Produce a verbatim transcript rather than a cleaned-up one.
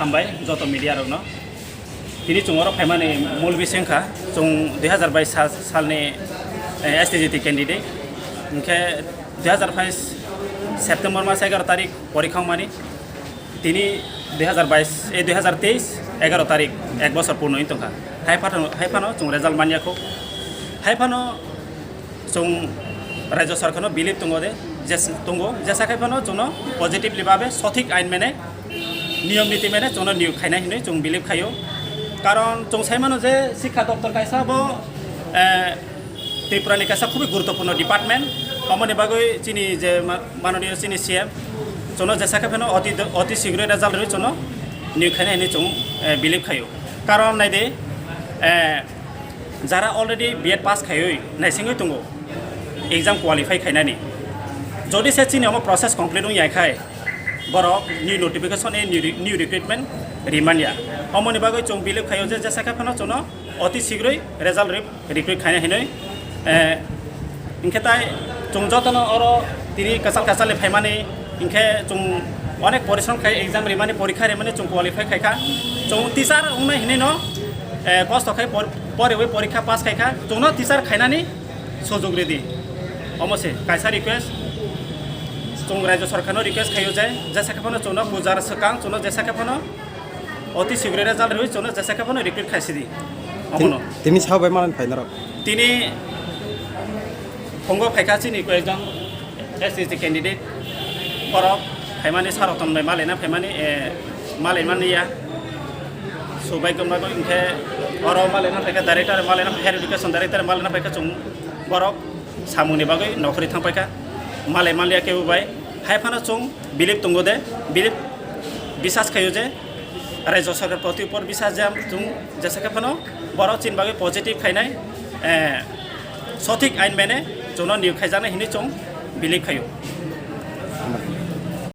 Hambai joto media rokno. Tini chwng oro phaimani mul bising kha, chwng dui hazar bais sal-, salni, eh, S T G T candidate. Hinkhe dui hazar bais September mas egaro tarik porikha wngmani. Tini dui hazar bais, eh, dui hazar teis egaro tarik, ek bosor purno wng tongkha. Hai phano, hai phano chwng result manya kho. Hai phano chwng Rajya Sarkarno believe tongo de, jes-, tongo, jesa khai phano chwngno positively babe sothik ain mene, niyom niti mene chwngno niyok khainai hinwi chwng believe khaio. Karon chwng sai mano je Sikha Doptor kaisa bo, eh, Tripura ni kaisa khubui guruttopurno department, omoni bagwi chini je ma-, manoniyo chini C M chwngno jesa khai phano oti, oti sigre result rwi chwngno niyok khainai hinwi chwng, eh, believe khaio. Karon naide, eh, jara already B Ed pass khaiwi naisingwi tongo exam qualify khainani. Jodi se chini omo process complete wng ya khai, borok new notification e new re-, new recruitment rimanya. Omoni bagwi chwng believe khaio je jesa khe phano chwngno oti sigrwi result re-, recruit khaina hinwi, eh, hinkhe tai chwng jotono oro tini kwchal kwchal ni phaimani hinkhe chwng onek porishrom khai exam rimani porikha rimani chwng qualify khaikha. Chwng teacher wngnai hinwi no, eh, kosto khai por-, poriwi porikha pass khaikha. Chwngno teacher khainani sujug ridi. Omo se kaisa request. Chwng Rajya Sarkarno request khaio je, jesa khe phano chwngno pujar swkang chwngno jesa khe phano oti sigre result rwi chwngno jesa khe phano recruit khaisidi. Omono. Tin-, tini sao bai malan phai norok? Tini phungo phaikha chini koi ekjon S T G T candidate. Borok phaimani saroton bai malaina phaimani, eh, malaimani ya. Subai gomba hinkhe oro malaina phaikha director malaina, higher education director malaina phaikha chwng borok samungni bagwi nokhorwi thang paikha. Malai manliya kebo bai. Hai phano chwng believe tongo de, believe bisas khaio je Rajya Sarkar proti upor bisas jam chwng jesa khe phano borok chini bagwi positive khainai, eh, sothik ain mene chwngno niyok khaijaknai hinwi chwng believe khaio.